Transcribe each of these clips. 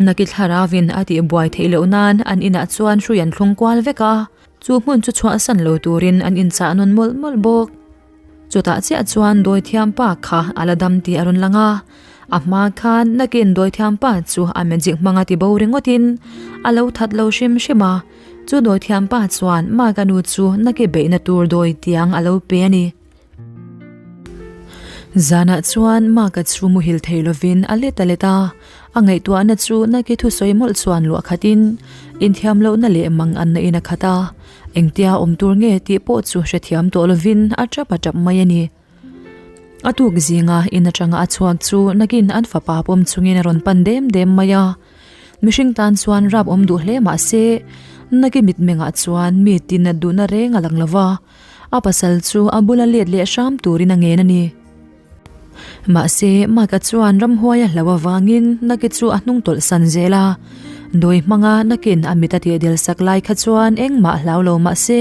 Naki thlarauvin a tih buai theih loh nan an inah chuan hrui an thlung kual vek a, chu hmun chu chhuahsan lo turin an inchah nawn mawlh mawlh bawk. Chutah chiah chuan dawithiam pa kha a la dam tih a rawn lang a, a hma khan nakin dawithiam pa chu a magic hmanga ti bo ringawtin a lo that lo hrim hrim a, chu dawithiam pa chuan Maka nu chu naki beihna tur dawi tiang a lo pe a ni. Zanah chuan Maka chu muhil thei lovin a let a let a, a ngaihtuahna chu naki thusawi mawlh chuan luah khatin inthiam lohna leh mang anna in a khat a. Engtia awm tur nge tih pawh chu hrethiam tawh lovin a tap a tap mai a ni. A tuk zinga in atanga a chhuak chu nakin an fapa pawm chungin a rawn pan dem dem mai a. Mihring tan chuan rap awm duh hle mah se, naki mitmengah chuan mi tin a duhna reng a lang lo va, a pasal chu a bula let leh hram turin a ngen a ni. Mahse, Mike-a chuan ramhuai a hloh avangin Naki chu a hnung tawlh san zel a. Dawi hmanga Nakin a mit a tihdel sak lai kha chuan engmah hlau lo mah se,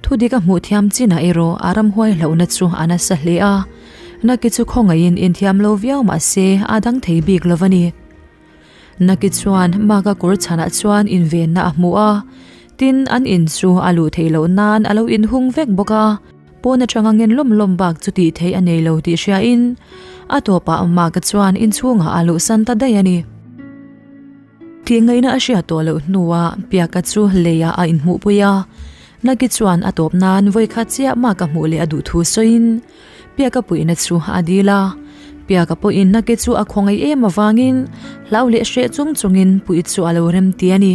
thudik a hmuh thiam chinah erawh a ramhuai hlauhna chu a nasa hle a. Naki chu khawngaihin inthiam lo viau mah se a dang thei bik lo a ni. Naki chuan Mike-a kawr chhanah chuan invenna a hmu a, tin an in chu a luh theih loh nan a lo inhung vek bawk a. Pawn atanga ngen lawm lawm bak chu tih theih a nei lo tih hriain a tawpah Maka chuan inchhungah a luhsan ta daih a ni. Tih ngaihna a hriat tawh loh hnuah Piaka chu leiah a inhmuhpui a, Naki chuan a tawp nan vawikhat chiah Maka hmuh leh a duh thu sawiin Piaka puihna chu a dil a. Piaka pawhin Naki chu a khawngaih em avangin hlau leh hreh chung chungin puih chu a lo rem ti a ni.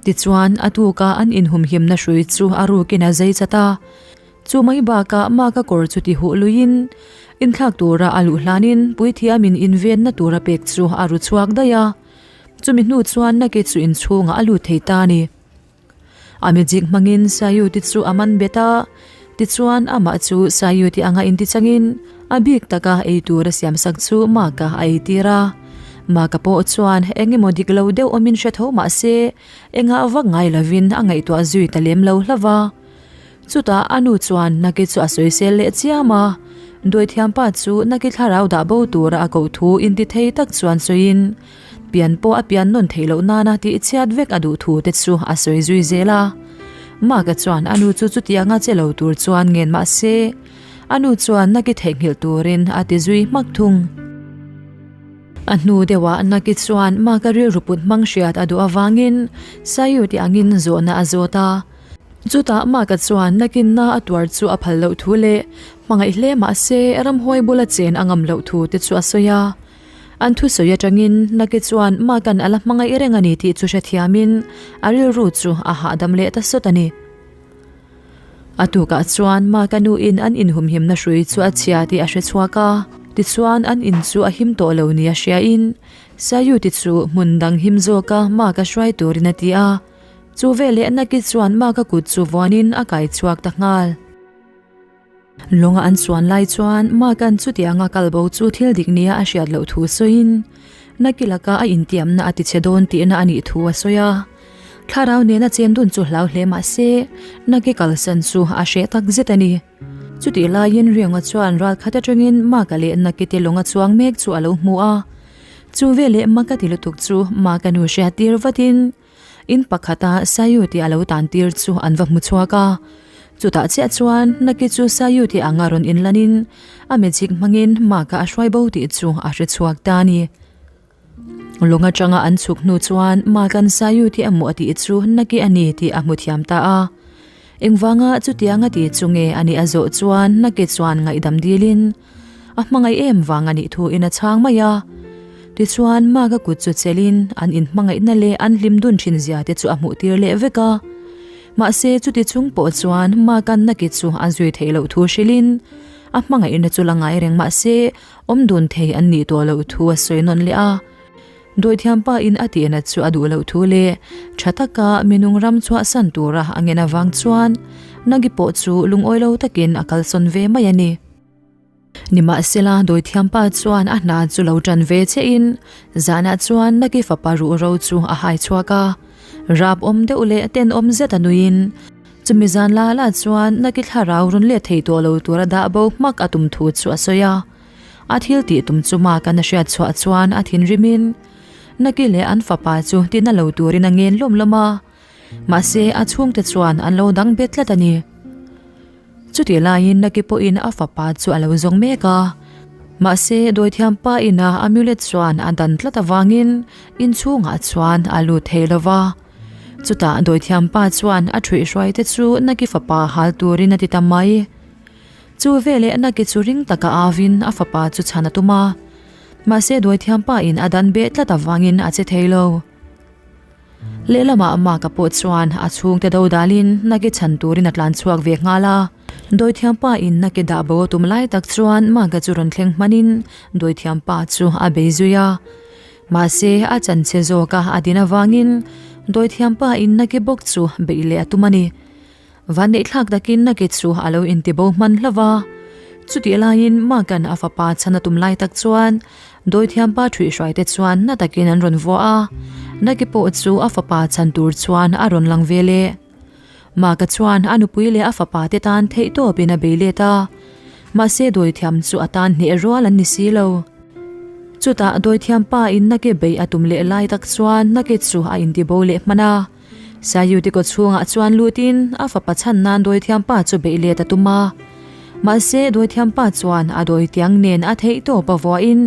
Tichuan, a tuka an inhumhimna hrui chu a rukin a zai chat a. Chu mai bakah Maka kawr chu ti huh luiin, inthlak tura a luh hlanin puithiamin invenna tura pek chu a ru chhuak daih a. Chumi hnu chuan Naki chu inchhungah a lut thei ta a ni. A magic hmangin Sayuti chu a man bet a, tichuan amah chu Sayuti anga intichangin a bik taka ei tura siamsak chu Maka a eitir a. Maka pawh chuan eng emaw dik lo deuh awmin hre tho mah se, engah vak ngai lovin a ngaihtuah zui ta lem lo hlauh va. Chutah a nu chuan Naki chu a sawisel leh chiam a, Dawithiampa chu Naki thlarau dah bo tura a koh thu intithei tak chuan sawiin, pian pawh a pian nawn theih loh nana tih chhiat vek a duh thu te chu a sawi zui zel a. Maka chuan a nu chu chutianga che lo tur chuan ngen mah se, a nu chuan Naki theihnghilh turin a ti zui hmak thung. A hnu deuhah Naki chuan Maka rilru put hmang hriat a duh avangin Sayu tih angin zawhna a zawt a. Chutah Maka chuan nakinna a tuar chu a phal loh thu leh hmangaih hle mah se ramhuai bula chen a ngam loh thu te chu a sawi a. An thusawi atangin Naki chuan Maka'n a la hmangaih reng a ni tih chu hrethiamin a rilru chu a hahdam leh ta sawt a ni. A tukah chuan Maka nuin an inhumhimna hrui chu a chhia tih a hre chhuak a, tichuan an in chu a him tawh lo nia hriain Sayuti chu hmun dang him zawka Maka hruai turin a ti a. Chu veleh Naki chuan Maka kut chu vuanin a kai chhuak ta nghal. Lawnga an chuan lai chuan Maka'n chutianga kal bo chu thil dik nia a hriat loh thu sawiin Naki laka a intiamna a tichhe dawn tihna a nih thu a sawi a. Thlarau nena chen dun chu hlau hle mah se Naki kalsan chu a hreh tak zet a ni. Chutih laiin Rianga chuan ral khat atangin Maka leh Naki te lawnga chuang mek chu a lo hmu a. Chu veleh Maka ti lutuk chu Maka nu hriattir vatin In pakhata Sayu tih a lo tan tir chu an va hmu chhuak a, chutah chiah chuan Naki chu Sayu tih anga rawn inlanin a magic hmangin Maka a hruai bo tih chu a hre chhuak ta a ni. Lung atanga an chhuk hnu chuan Maka'n Sayu tih a hmuh a tih chu Naki a ni tih a hmu thiam ta a. Engvanga chutianga ti chu nge a nih a zawh chuan Naki chuan ngaihdam dilin A hmangaih em vang a nih thu in a chhang mai a. Tichuan Maga kut chu chelhin an inhmangaihna leh an hlim dun thin zia te chu a hmuh tir leh vek a. Mahse chuti chung pawh chuan Maga'n Naki chu a zui theih loh thu hrilhin a hmangaihna chu la ngai reng mahse awm dun thei an nih tawh loh thu a sawi nawn leh a. Dawithiampa in a tihna chu a duh loh thu leh tha taka minung ram chhuahsan tura a ngen avang chuan Nagi pawh chu lungawi lo takin a kalsawn ve mai a ni. Nimahsela, Dawithiampa chuan a hna chu lo tan ve che in, zanah chuan Naki fapa ruhro chu a hai chhuak a. Rap awm deuh leh tenawm zet a nuiin, chumi zan la la chuan Naki thlarau rawn let thei tawh lo tura dah bo hmak a tum thu chu a sawi a. A thil tih tum chu Maka'n a hriat chhuah chuan a thinrimin, Naki leh an fapa chu tina lo turin a ngen lawm lawm a, mahse a chhungte chuan an lo dang bet tlat a ni. Chutih laiin Naki pawhin a fapa chu a lo zawng mek a, mahse dawithiam pa ina amulet chuan a dan tlat avangin inchhungah chuan a lut thei lo va. Chutah dawithiam pa chuan a ṭhuihhruai te chu Naki fapa hal turin a ti ta mai. Chu veleh Naki chu ring taka avin a fapa chu chhan a tum a, mahse dawithiam pa in a dan beh tlat avangin a che thei lo. Lehlamah Maka pawh chuan a chhungte do dalin Naki chhan turin a tlan chhuak ve nghal a. Dawithiam pa in Naki dah bo a tum lai tak chuan Maka chu rawn thleng hmanin dawithiam pa chu a bei zui a. Mahse a chanchhe zawka a din avangin dawithiam pa in Naki bawk chu beih leh a tum a ni. Vanneihthlak takin Naki chu a lo intibo hman hlauh va. Chutih laiin Makan a fapa chhan a tum lai tak chuan Dawithiampa ṭhuihhruaite chuan na takin an rawn vuah a, Naki pawh chu a fapa chhan tur chuan a rawn lang ve leh. Maka chuan a nupui leh a fapa te tan theihtawpin a bei let a, mahse Dawithiam chu a tan hneh rual an ni si lo. Chutah Dawithiampa in Naki beih a tum leh lai tak chuan Naki chu a intibo leh hman a. Sayuti kaw chhungah chuan lutin a fapa chhan nan dawithiampa chu beih let a tum a. Mahse dawithiampa chuan a dawitiang nen a theih tawp a vuahin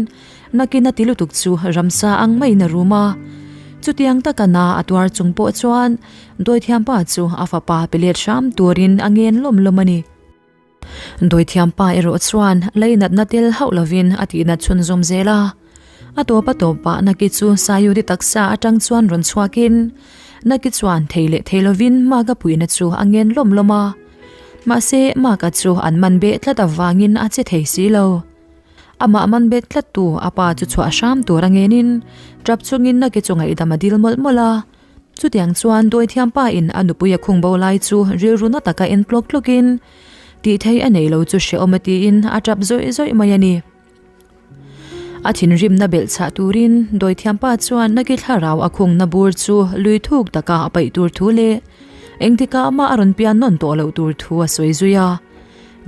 nakin a ti lutuk chu ramsa ang maiin a rum a. Chutiang taka na a tuar chung pawh chuan dawithiampa chu a fapa pe let hram turin a ngen lawm lawm a ni. Dawithiampa erawh chuan leinatna tel hauh lovin a tihnat chhunzawm zel a. A tawp a tawpah Naki chu Sayuri taksa atang chuan rawn chhuakin Naki chuan thei leh thei lovin Maka puihna chu a ngen lawm lawm a. Mahse Maka chu an man beh tlat avangin a che thei si lo. Amah man bet tlattu a pa chu chhuah hram tur a ngenin tap chungin Naki chu ngaihdam a dil mawlh mawlh a. Chutiang chuan Dawithiampa in a nupui a khung bo lai chu rilru na taka en tlawk tlawk in tih thei a nei lo chu hrehawm a tiin a tap zawih zawih mai a ni. A thinrimna belh chhah turin Dawithiampa chuan Naki thlarau a khungna bur chu lui thuk taka a paih tur thu leh engtikah mah a rawn pian nawn tawh loh tur thu a sawi zui a.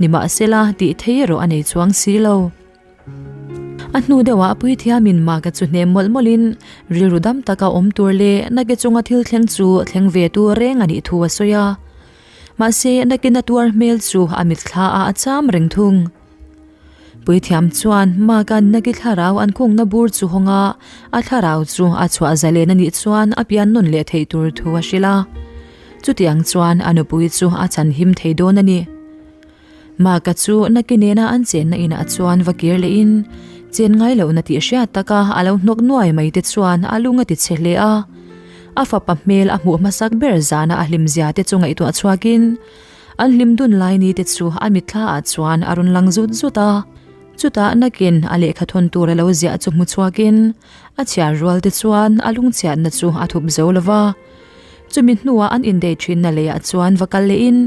Nimahsela tih thei erawh a nei chuang si lo. A hnu deuhah Puithiamin Maka chu hnem mawlh mawlhin rilru dam taka awm tur leh Nake chunga thil thleng chu thleng ve tur reng a nih thu a sawi a. Mahse, Nakin a tuar hmel chu a mitthla ah a cham reng thung. Puithiam chuan Maka'n Naki thlarau an khungna bur chu hawng a, a thlarau chu a chhuah zalen a nih chuan a pian nawn leh theih tur thu a hrilh a. Chutiang chuan a nupui chu a chhanhim thei dawn a ni. Maka chu Naki nena an chenna inah chuan va kir lehin chen ngai lohna tih hriat taka a lo hnawk nuai mai te chuan a lung a ti chhe hle a. A fapa hmel a hmuh hmasak ber zana a hlimzia te chu ngaihtuah chhuakin an hlim dun lai ni te chu a mitthla ah chuan a rawn lang zut zut a. Chutah Nakin a lehkha thawn tur a lo ziah chu hmu chhuakin a chhiar rual te chuan a lungchhiatna chu a thup zo lova. Chumi hnuah an indei thinna leiah chuan va kal lehin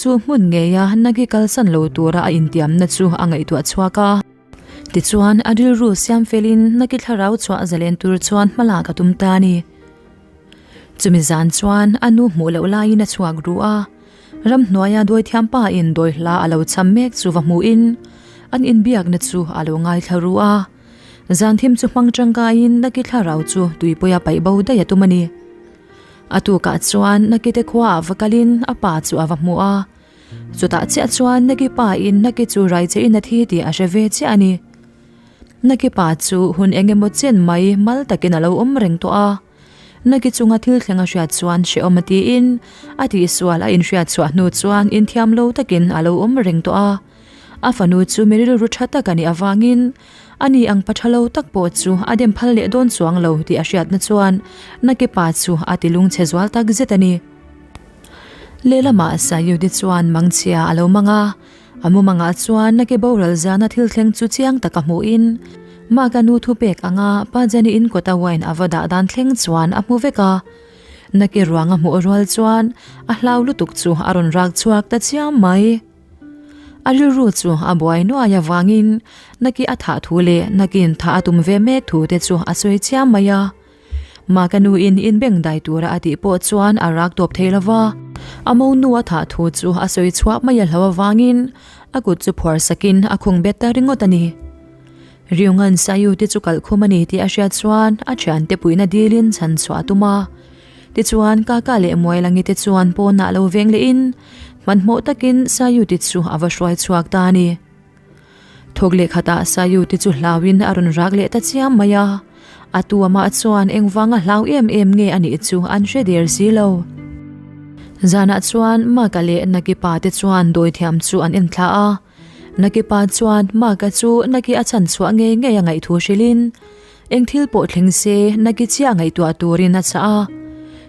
Chu hmun ngeia Nagi kalsan lo tura a intiamna chu a ngaihtuah chhuak a. Tichuan, a rilru siam felin Nagi thlarau chhuah zalen tur chuan hmalak a tum ta a ni. Chumi zan chuan a nu hmuh loh laiin a chhuak ru a, ramhnuaia dawithiampa in dawi hla a lo cham mek chu va hmuhin an inbiakna chu a lo ngaithla ru a. Zan thim chu hmang tangkaiin Nagi thlarau chu tuipuia paih bo daih a tum a ni. A tukah chuan Nakite khuaah va kalin a pa chu a va hmu a. Chutah chiah chuan Naki pa in Naki chu raichein a thi tih a hre ve chiah a ni. Naki pa chu hun eng emaw chen mai mal takin a lo awm reng tawh a. Naki chunga thil thleng a hriat chuan hrehawm a tiin a tihsual a inhriat chhuah hnu chuan inthiam lo takin a lo awm reng tawh a. A fanu chu mi rilru tha tak a nih avangin A ni ang pa tha lo tak pawh chu a dem phal leh dawn chuang lo tih a hriatna chuan Nakipa chu a ti lungchhe zual tak zet a ni. Lehlamah Sayudi chuan mangchhia a lo mang a, a mumangah chuan Naki boral zana thil thleng chu chiang taka hmuhin Maka nu thupek anga Pa Jani in kawta wine a va dah dan thleng chuan a hmu vek a. Naki ruang a hmuh rual chuan a hlau lutuk chu a rawn rak chhuak ta chiam mai. A rilru chu a buai nuai avangin Naki a thah thu leh Nakin thah a tum ve mek thu te chu a sawi chiam mai a. Mah ka nuin inbeng dai tura a tih pawh chuan a rak tawp thei lo va. A monu a thah thu chu a sawi chhuah mai a hlo avangin a kut chu phuar sakin a khung bet ta ringawt a ni. Ryungan Sayu te chu kalhkhum a ni tih a hriat chuan a thiante puihna dilin chhan chhuah a tum a. Tichuan Kaka leh Muailangi te chuan pawnah lo veng lehin hmanhmawh takin Sayu te chu a va hruai chhuak ta a ni. Thawk leh khatah Sayu te chu hlauin a rawn rak leh ta chiam mai a. A tu amah chuan engvanga hlau em em nge a nih chu an hre der si lo. Zanah chuan Maka leh Nakipa te chuan dawithiam chu an enthla a. Nakipa chuan Maka chu Naki a chhan chhuah ngei ngei a ngaihthu hrilhin eng thil pawh thleng se Naki chiah ngaihtuah turin a chah a.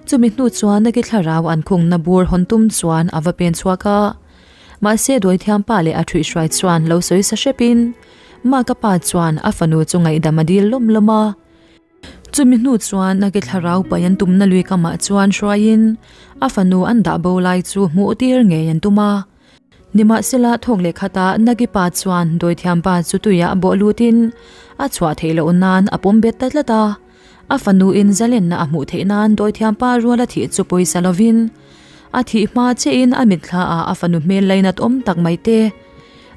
Chumi hnu chuan Naki thlarau an khungna bur hawn tum chuan a va pen chhuak a. Mahse dawithiam pa leh a thuihhruai chuan lo sawi sa hrepin Maka pa chuan a fanu chu ngaihdam a dil lawm lawm a. Chumi hnu chuan Naki thlarau pai an tumna lui kamah chuan hruaiin a fanu an dah bo lai chu hmuh tir ngei an tum a. Nimahsela thawk leh khatah Naki pa chuan dawithiam pa chu tuiah a bawh lutin a chhuah theih loh nan a pawm bet ta tlat a. A fanu in zalenna a hmuh theih nan dawithiam pa ruala thih chu pawisa lovin a thih hma chiahin a mitthla ah a fanu hmel lainat awm tak mai te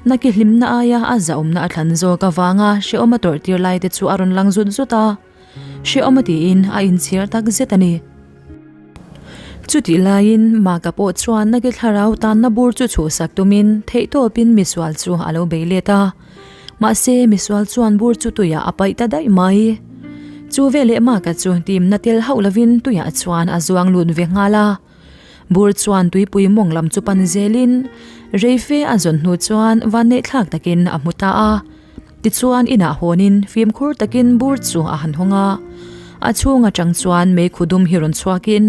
Naki hlimna aia a zahawmna a thlan zawk avanga hrehawm a tawrh tir lai te chu a rawn lang zut zut a, hrehawm a tiin a inchhir tak zet a ni. Chutih laiin Maka pawh chuan Naki thlarau tanna bur chu chhuhsak tumin theihtawpin misual chu a lo bei let a. Mahse misual chuan bur chu tuiah a paih ta daih mai. Chu veleh Maka chu timna tel hauh lovin tuiah chuan a zuang lut ve nghal a. Bur chuan tuipui mawng lam chu pan zelin reife a zawn hnu chuan vanneihthlak takin a hmu ta a. Tichuan inah hawnin fimkhur takin bur chu a han hawng a. A chhung atang chuan meikhu dum hi rawn chhuakin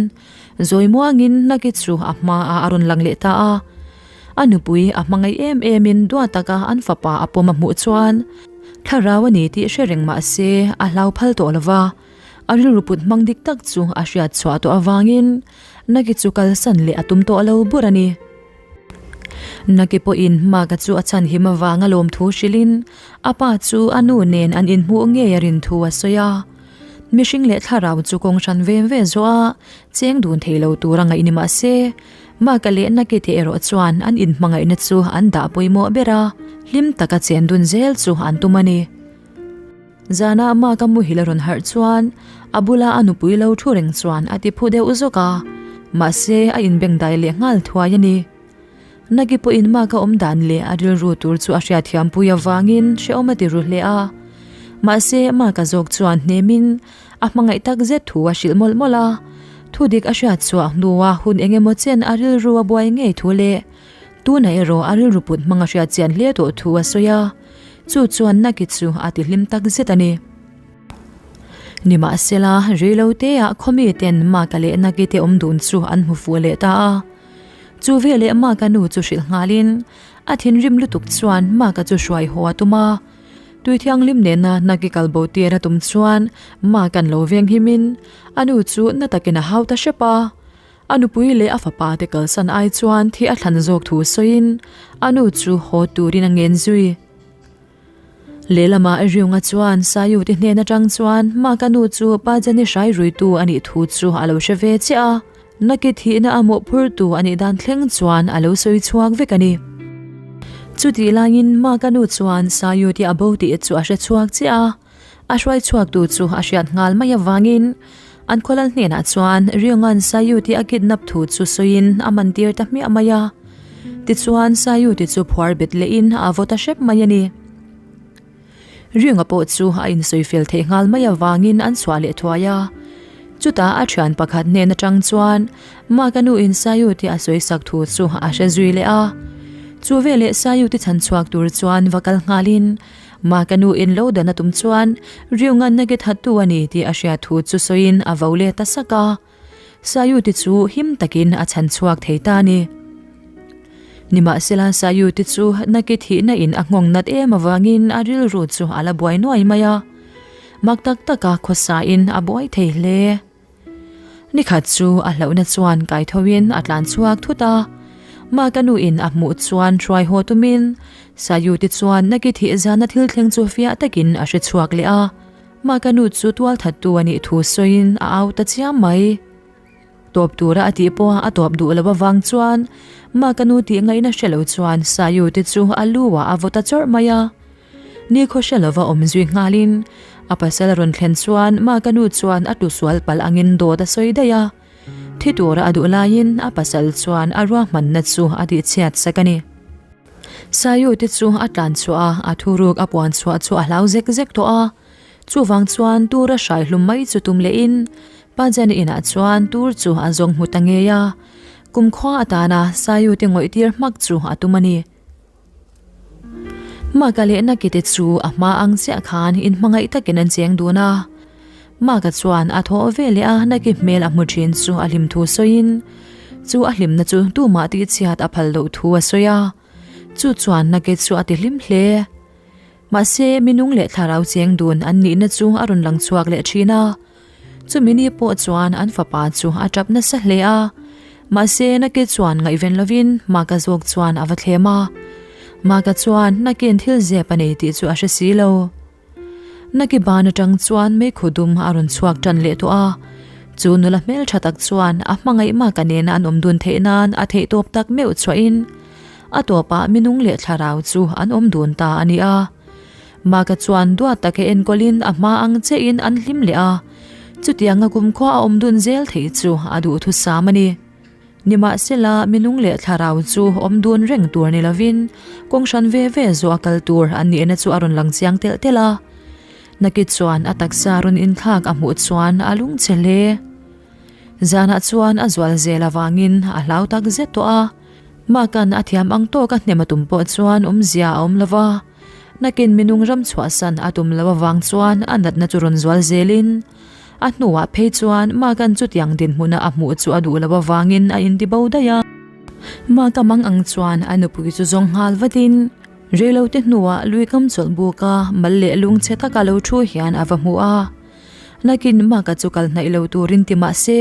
zawi muangin Naki chu a hmaah a rawn lang leh ta a. A nupui a hmangaih em emin duat taka an fapa a pawm a hmuh chuan thlarau a ni tih hre reng mah se a hlau phal tawh lo va. A rilru put hmang dik tak chu a hriat chhuah tawh avangin Naki chu kalsan leh a tum tawh lo bur a ni. Naki pawhin Maka chu a chhan him avanga lawmthu hrilhin a pa chu a nu nen an inhmuh ngei a rin thu a sawi a. Mihring leh thlarau chu kawng hran ve ve zawh a cheng dun thei lo tur a ngaih ni mah se, Maka leh Naki te erawh chuan an inhmangaihna chu an dah pawimawh ber a, hlim taka chen dun zel chu an tum a ni. Zanah Maka muhil a rawn harh chuan a bula a nupui lo thu reng chuan a ti phu deuh zawk a, mahse a inbengdai leh nghal thuai a ni. Naki pawhin Maka awm dan leh a rilru tur chu a hriatthiampui avangin hrehawm a ti ru hle a, mahse Maka zawk chuan hnemin a hmangaih tak zet thu a hrilh mawlh mawlh a, thudik a hriat chhuah hnua hun eng emaw chen a rilru a buai ngei thu leh tunah erawh a rilru put hmang a hriat chian hle tawh thu a sawi a. Chu chuan Naki chu a ti hlim tak zet a ni. Nimahsela, reiloteah khawmi ten Maka leh Naki te awm dun chu an hmu fuh leh ta a. Chu veleh Maka nu chu hrilh nghalin a thinrim lutuk chuan Maka chu hruai haw a tum a. Tui thianghlim nena Naki kal bo tir a tum chuan Maka'n lo veng himin a nu chu na takin a hau ta hrep a. A nupui leh a fapa te kalsan ai chuan thi a thlan zawk thu sawiin a nu chu haw turin a ngen zui. Lehlamah Riunga chuan Sayuti hnen atang chuan Maka nu chu Pa Jani hrai ruitu a nih thu chu a lo hre ve chiah a, Naki thihna a mawhphurtu a nih dan thleng chuan a lo sawi chhuak vek a ni. Chutih laiin Maka nu chuan Sayuti a bo tih chu a hre chhuak chiah a, A hruai chhuaktu chu a hriat nghal mai avangin an khawlal hnenah chuan Ryungan Sayuti a kidnap thu chu sawiin a man tir ta hmiah mai a. Tichuan Sayuti chu phuar bet lehin a vaw ta hrep mai a ni. Ryunga pawh chu a insawi fel theih nghal mai avangin an chhuah leh thuai a. Chutah a thian pakhat hnen atang chuan Maka nuin Sayuti a sawi sak thu chu a hre zui leh a. Chu veleh Sayuti chhan chhuak tur chuan va kal nghalin Mah ka nu in lo dan a tum chuan Riu nganna ke thattu a ni tih a hriat thu chu sawiin a vo leh ta sak a. Sayuti chu him takin a chhan chhuak thei ta a ni. Nimahsela Sayuti chu naki thihna in a nghawng nat em avangin a rilru chu a la buai nuai mai a. Mak tak taka khawsa in a buai thei hle. Nikhat chu a hlauhna chuan kaithoin a tlan chhuak thut a, Mah ka nuin a hmuh chuan hruai haw tumin Sayuti chuan Naki thih zana thil thleng chu fiah takin a hre chhuak leh a, Mah ka nu chu tualthattu a nih thu sawiin a au ta chiam mai. Tawp tura a tih pawha a tawp duh lo avang chuan Mah ka nu tih ngaihna hre lo chuan Sayuti chu a lu ah a vaw ta chawrh mai a. Nikhaw hre lova awm zui nghalin a pasal a rawn thlen chuan Maka nu chuan a tlusual palh angin dawt a sawi daih a. Thi tura a duh laiin a pasal chuan a ruahmanna chu a tihchhiat sak a ni. Saiu te chu a tlan chhuah a, a thuruk a puan chhuah chu a hlau zek zek tawh a. Chuvang chuan tura hrai hlum mai chu tum lehin Pajan inah chuan tur chu a zawng hmu ta ngei a. Kumkhua atana Saiu te ngawih tir hmak chu a tum a ni. Maka leh Nakite chu a hma ang chiah khan inhmangaih takin an cheng dun a. Maka chuan a thawh ve leh a Naki hmel a hmu thin chu a hlim thu sawiin chu a hlimna chu tumah tihchhiat a phal loh thu a sawi a. Chu chuan Naki chu a ti hlim hle. Mahse, minung leh thlarau cheng dun an nihna chu a rawn lang chhuak leh thin a. Chumi ni pawh chuan an fapa chu a tap nasa hle a. Mahse, Naki chuan ngaihven lovin Maka zawk chuan a va thlem a. Maka chuan Naki'n thil zep a nei tih chu a hre si lo. Naki ban atang chuan meikhu dum a rawn chhuak tan leh tawh a. Chu nula hmeltha tak chuan a hmangaih Maka nena an awm dun theih nan a theihtawp tak meuh chhuahin A tawpah minung leh thlarau chu an awm dun ta a ni a. Maka chuan duat taka enkawlin a hma ang chiahin an hlim leh a, chutianga kumkhua a awm dun zel theih chu a duhthusam a ni. Nimahsela, minung leh thlarau chu awm dun reng tur ni lovin kawng hran ve ve zawh a kal tur an nihna chu a rawn lang chiang telh telh a. Nakit chuan a taksa rawn inthlak a hmuh chuan a lungchhe hle. Zanah chuan a zual zel avangin a hlau tak zet tawh a. Makan a thiam ang tawk a hnem a tum pawh chuan awmzia a awm lo va, nakin minung ram chhuahsan a tum lo avang chuan a natna chu rawn zual zelin a hnuah phei chuan Makan chutiang dinhmuna a hmuh chu a duh lo avangin a intibo daih a. Maka mang ang chuan a nupui chu zawng nghal vatin reilote hnuah lui kam chawlh buka mal leh lung chhe taka lo thu hian a va hmu a. Nakin Maka chu kal hnaih lo turin ti mah se,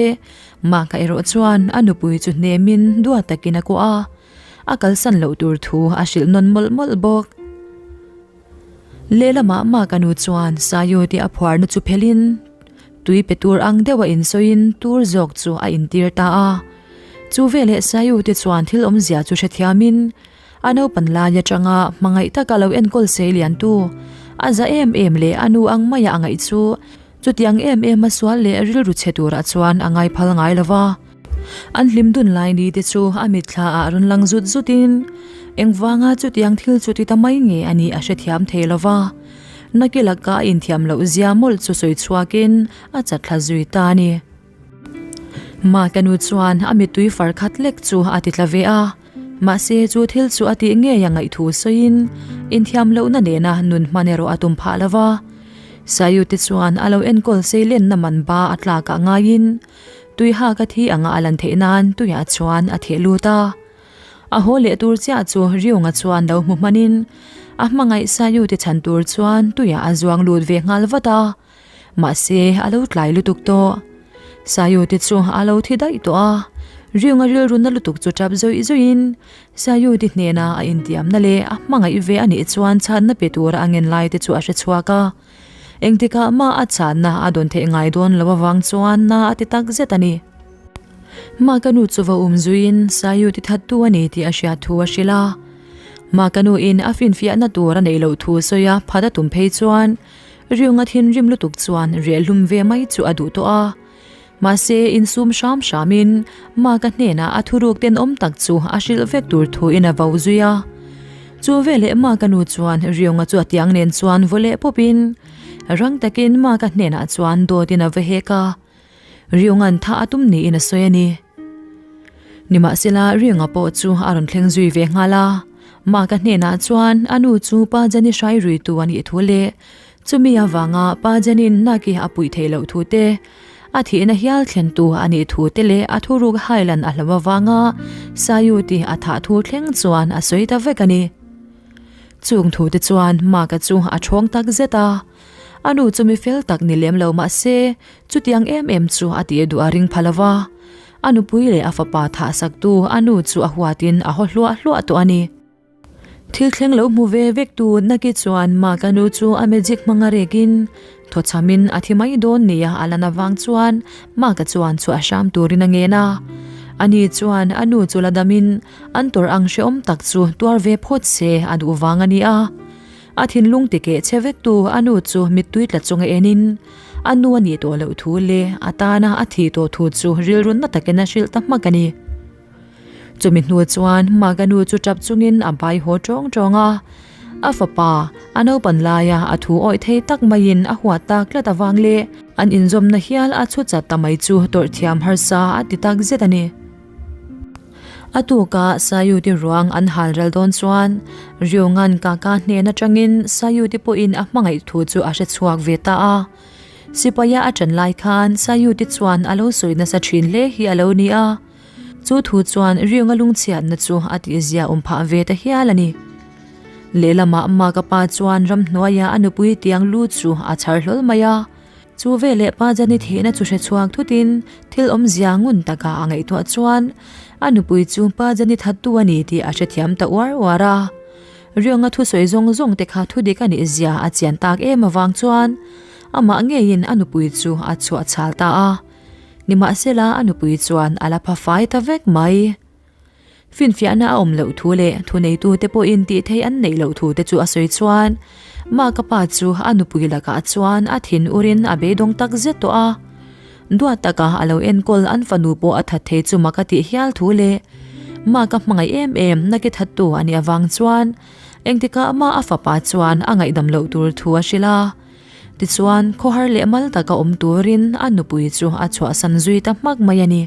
Maka erawh chuan a nupui chu hnemin duat takin a kuah a, a kalsan loh tur thu a hrilh nawn mawlh mawlh bawk. Lehlamah Maka nu chuan Sayuti a phuarna chu phelhin tui pe tur ang deuha insawiin tur zawk chu a intir ta a. Chu veleh Sayuti chuan thil awmzia chu hrethiamin A naupan lai atanga hmangaih taka lo enkawl sei liantu, a za em em leh a nu ang maia a ngaih chu chutiang em em a sual leh rilru chhe turah chuan a ngai phal ngai lo va. An hlim dun lai ni te chu a mitthla ah rawn lang zut zut in engvanga chutiang thil chu ti ta mai nge a nih a hrethiam thei lo va. Nakilaka a inthiam loh zia mawlh chu sawi chhuakin a chatthla zui ta a ni. Ma ka nu chuan a mittui far khat lek chu a ti tla ve a, mahse chu thil chu a tih ngei a ngaihthu sawiin inthiam lohna nena nun hman erawh a tum phah lo va. Sayute chuan a lo enkawl seilenna man ba a tlakah ngaiin tui hak a thi anga a lan theih nan tuiah chuan a theh lut a. A haw leh tur chiah chu Riunga chuan lo hmu hmanin a hmangaih Sayute chhan tur chuan tuiah a zuang lut ve nghal vat a. Mahse, a lo tlai lutuk tawh. Sayu te chu a lo thi daih tawh a, Riunga rilru na lutuk chu tap zawih zawihin Sayu te hnena a intiamna leh a hmangaih ve a nih chuan chhanna pe tura a ngen lai te chu a hre chhuak a. Engtikah mah a chhanna a dawn theih ngai dawn lo avang chuan na a ti tak zet a ni. Mah ka nu chu va um zuiin Sayu ti thattu a ni tih a hriat thu a hrilh a. Mah ka nuin a finfiahna tur a neih loh thu sawi a phat a tum phei chuan Riunga thinrim lutuk chuan riahlum ve mai chu a duh tawh a. Mahse, insum hram hramin Maka hnenah a thuruk tenawm tak chu a hrilh vek tur thuin a vo zui a. Chu veleh Maka nu chuan Riunga chu a tiang nen chuan vaw leh pawpin rang takin Maka hnenah chuan dawtin a va hek a. Riunga'n tha a tum niin a sawi a ni. Nimahsela, Riunga pawh chu a rawn thleng zui ve nghal a. Maka hnenah chuan a nu chu Pa Jani hrai ruitu a nih thu leh chumi avanga Pa Jani'n Naki a puih theih loh thu te, a thihna hial thlentu a nih thu te leh a thuruk hailan a hlo avanga Sayuti a thah thu thleng chuan a sawi ta vek a ni. Chung thu te chuan Maka chu a ṭhawng tak zet a. A nu chu mi fel tak ni lem lo mah se, chutiang em em chu a tih duh a ring pha lo va. A nupui leh a fapa thah saktu a nu chu a huatin a haw hluah hluah tawh a ni. Thil thleng lo hmu ve vek tu Naki chuan Maka nu chu a magic hmanga rekin thawchhamin a thi mai dawn nia a lan avang chuan Maka chuan chhuah hram turin a ngen a. Ani chuan a nu chu la damin an tawrh ang hrehawm tak chu tuar ve phawt se a duh vang a ni a. A thinlung tikeh che vektu a nu chu mittui tla chunga enin a nu a nih tawh loh thu leh a tana a thih tawh thu chu rilru na takin a hrilh ta hmak a ni. Chumi hnu chuan Maga nu chu tap chungin a bai haw tawng tawng a, a fapa a naupan laia a thu awih thei tak maiin a huat tak tlat avang leh an inzawmna hial a chhu chat ta mai chu tawrh thiam harsa a ti tak zet a ni. A tuka Sayuti ruang an hal ral dawn chuan Ryungan Kaka hnen atangin Sayuti pawhin a hmangaih thu chu a hre chhuak ve ta a. Sipaia a ṭan lai khan Sayuti chuan a lo sawi nasa ṭhin hle hi a lo ni a. Chu thu chuan Ryunga lungchhiatna chu a tihzia awm phah ve ta hial a ni. Lehlamah Maka pa chuan ramhnuaia a nupui tiang lu chu a chhar hlawl mai a. Chu veleh pa Jani thihna chu hre chhuak thutin thil awmzia ngun taka a ngaihtuah chuan a nupui chu pa Jani thattu a ni tih a hrethiam ta uar uar a. Rianga thusawi zawng zawng te kha thudik a nih zia a chian tak em avang chuan amah ngeiin a nupui chu a chhuah chhal ta a. Nimahsela a nupui chuan a la pha fai ta vek mai. Finfiahna a awm loh thu leh thuneitute pawhin tih theih an neih loh thu te chu a sawi chuan Maka pa chu a nupui lakah chuan a thin urin a beidawng tak zet tawh a. Duat taka a lo enkawl an fanu pawh a that thei chu mak a tih hial thu leh Maka hmangaih em em naki thattu a nih avang chuan engtikah mah a fapa chuan a ngaihdam loh tur thu a hrilh a. Tichuan khawhar leh mal taka awm turin a nupui chu a chhuahsan zui ta hmak mai a ni.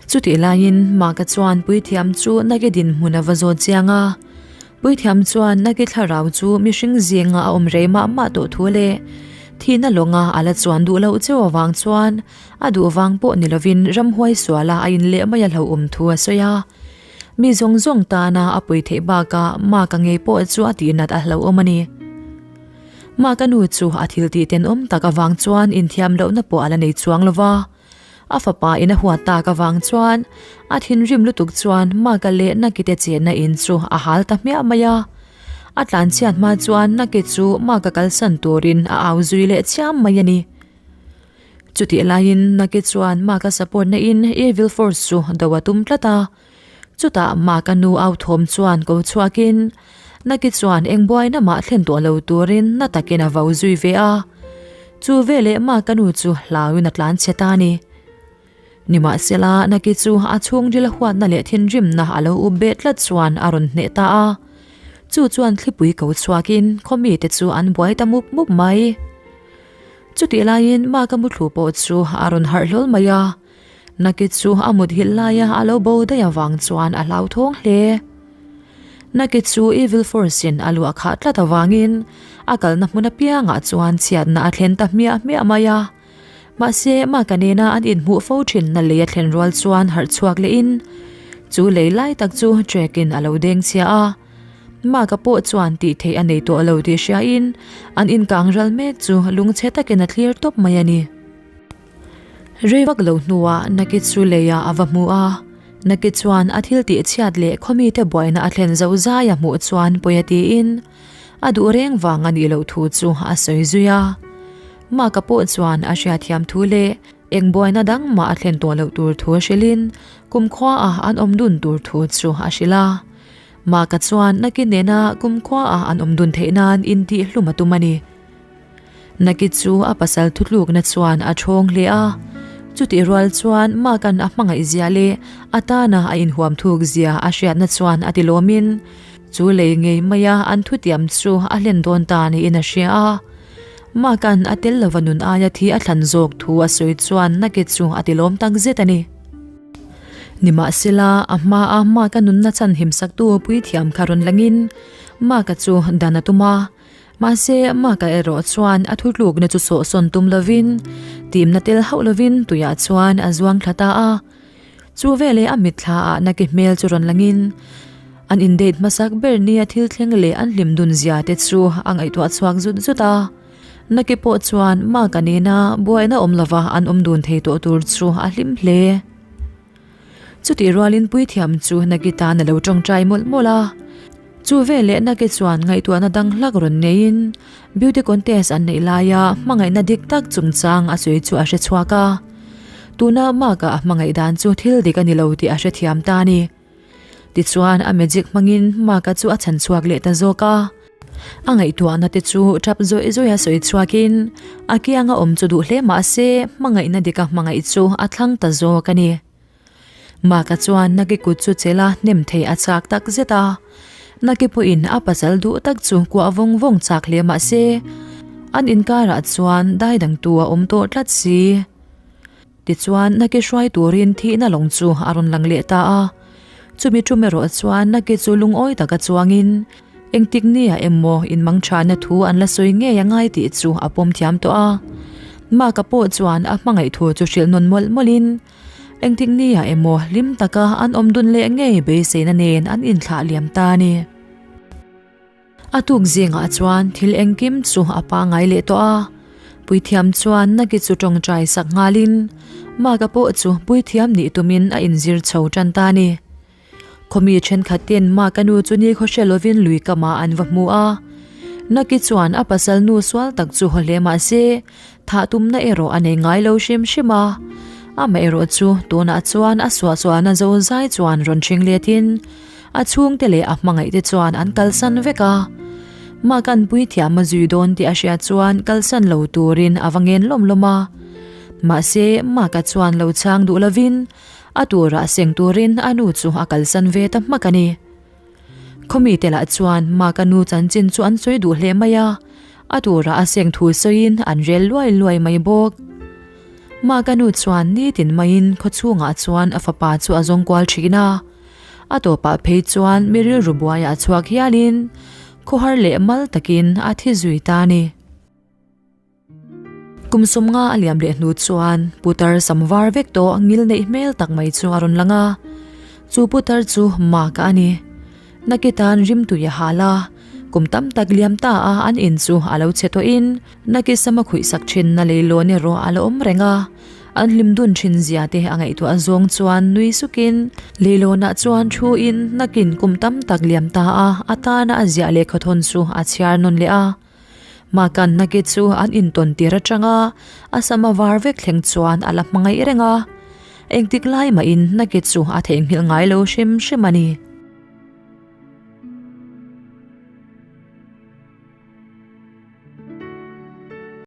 Chutih laiin Maka chuan puithiam chu Nagi dinhmun a va zawt chiang a. Puithiam chuan Nagi thlarau chu mihring zinga a awm rei mah mah tawh thu leh thihna lawnga a la chuan duh loh cheu avang chuan a duh vang pawh ni lovin ramhuai suala a inleh mai a hlauhawm thu a sawi a. Mi zawng zawng tana a pui theih bakah Maka ngei pawh chu a tihnat a hlauhawm a ni. Maka nu chu a thiltih tenawm tak avang chuan inthiam lohna pawh a la nei chuang lova. A fapa in a huat tak avang chuan a thinrim lutuk chuan Maka leh Nakite chenna in chu a hal ta hmiah mai a. A tlanchhiat hma chuan Naki chu Maka kalsan turin a au zui leh chiam mai a ni. Chutih laiin Naki chuan Maka support na in Evil Force chu do a tum tlat a. Chutah Maka nu au thawm chuan ko chhuakin Naki chuan eng buaina mah thlen tawh lo turin na takin a vo zui ve a. Chu veleh Maka nu chu hlauin a tlan chhe ta a ni. Nimahsela Naki chu a chhungril a huatna leh thinrimna a lo up beh tlat chuan a rawn hneh ta a. Chu chuan thlipui ko chhuakin khaw mite chu an buai ta mup mup mai. Chutih laiin Maka muthlu pawh chu a rawn harh hlawl mai a. Naki chu a mut hilh laia a lo bo daih avang chuan a hlauthawng hle. Naki chu Evil Force in a luah khah tlat avangin a kalna hmun apiangah chuan chhiatna a thlen ta hmiah hmiah mai a. Mahse, Maka nena an inhmuh fo thinna lei a thlen rual chuan harh chhuak lehin chu lei lai tak chu trek in a lo deng chhia a. Maka pawh chuan tih theih a nei tawh lo tih hriain an inkang ral mek chu lungchhe takin a thlir tawp mai a ni. Rei vak lo hnuah Naki chu leiah a va hmu a, Naki chuan a thil tih chhiat leh khawmite buaina a thlen zo zai a hmuh chuan pawi a tiin a duh reng vang a nih loh thu chu a sawi zui a. Maka pawh chuan a hriatthiam thu leh eng buaina dang mah a thlen tawh loh tur thu a hrilhin kumkhuaah an awm dun tur thu chu a hrilh a. Maka chuan Naki nena kumkhuaah an awm dun theih nan intihhlum a tum a ni. Naki chu a pasal thutlukna chuan a thawng hle a, chutih rual chuan Makan a hmangaih zia leh a tana a inhuam thuk zia a hriatna chuan a ti lawmin chu lei ngei maia an thutiam chu a hlen dawn ta niin a hria a. Makan a tel lova nun aia thi a thlan zawk thu a sawi chuan Naki chu a ti lawm tak zet a ni. Nimahsela, a hmaa Maka nunna chan himsaktu puithiam kha rawn langin Maka chu dan a tum a. Mahse, Maka erawh chuan a thutlukna chu sawhsawn tum lovin, timna tel hauh lovin tuiah chuan a zuang thla ta a. Chu veleh a mitthla ah Naki hmel chu rawn langin, an indate hmasak ber nia thil thleng leh an hlim dun zia te chu a ngaihtuah chhuak zut zut a. Naki pawh chuan Maka nena buaina awm lova an awm dun thei tawh tur chu a hlim hle. Chutih rualin puithiam chu Naki tan a lo tawngtai mawlh mawlh a. Chu veleh Naki chuan ngaihtuahna dang hlak rawn neiin beauty contest an neih laia hmangaihna dik tak chungchang a sawi chu a hre chhuak a. Tuna Mark-a a hmangaih dan chu thil dik a ni lo tih a hrethiam ta a ni. Tichuan a magic hmangin Mark-a chu a chhan chhuak leh ta zawk a. A ngaihtuahna te chu tap zawih zawih a sawi chhuakin a kianga awm chu duh hle mah se hmangaihna dika hmangaih chu a thlang ta zawk a ni. Maka chuan Naki kut chu chela hnem thei a chak tak zet a. Naki pawhin a pasal duh tak chu kuah vawng vawng chak hle mah se an inkarah chuan dai dangtu a awm tawh tlat si. Tichuan, Naki hruai turin thihna lawng chu a rawn lang leh ta a. Chumi tum erawh chuan Naki chu lungawi taka chuangin engtik nia emaw inmang thahna thu an la sawi ngei a ngai tih chu a pawm thiam tawh a. Maka pawh chuan a hmangaih thu chu hrilh nawn mawlh mawlhin engtik nia emaw hlim taka an awm dun leh ngei beiseina nen an inthlah liam ta a ni. A tuk zingah chuan thil engkim chu a pangai leh tawh a, puithiam chuan Naki chu tawngtai sak nghalin Maka pawh chu puithiam nih tumin a inzir chho tan ta a ni. Khawmi thenkhat ten Maka nu chu ni khaw hre lovin lui kamah an va hmu a, Naki chuan a pasal nu sual tak chu haw hle mah se thah tumna erawh a nei ngai lo hrim hrim a, amaherawh chu tunah chuan a suahsuahna zozai chuan rawn hring letin A chhungte leh a hmangaihte chuan an kalsan vek a. Mah kan puithiam a zui dawn tih a hriat chuan kalsan lo turin a va ngen lawm lawm a. Mahse, Maka chuan lo chhang duh lovin a turah seng turin a nu chu a kalsan ve ta hmak a ni. Khawmite lah chuan Maka nu chanchin chu an sawi duh hle mai a, a turah a seng thu sawiin an rel luai luai mai bawk. Maka nu chuan nitin maiin khawchhungah chuan a fapa chu a zawng kual thin a. A tawpah phei chuan mi rilru buaiah chhuak hialin khawhar leh mal takin a thi zui ta a ni. Kum sawmnga a liam leh hnu chuan putar sam var vek tawh ngil neih hmel tak mai chu a rawn lang a, chu putar chu Maka a ni. Nakitan rimtui a hal a, kum tam tak liam ta a an in chu a lo chhe tawhin Naki sama khuihsak thinna leilawn erawh a la awm reng a. An hlim dun thin zia te a ngaihtuah zawng chuan nui sukin leilawnah chuan thu in nakin kum tam tak liam ta a, a tana a ziah leh khawthawn chu a chhiar nawn leh a. Mahkan naki chu an intawn tir atanga a sama var vek thleng chuan a la hmangaih reng a, engtik lai mahin naki chu a theihnghilh ngai lo hrim hrim a ni.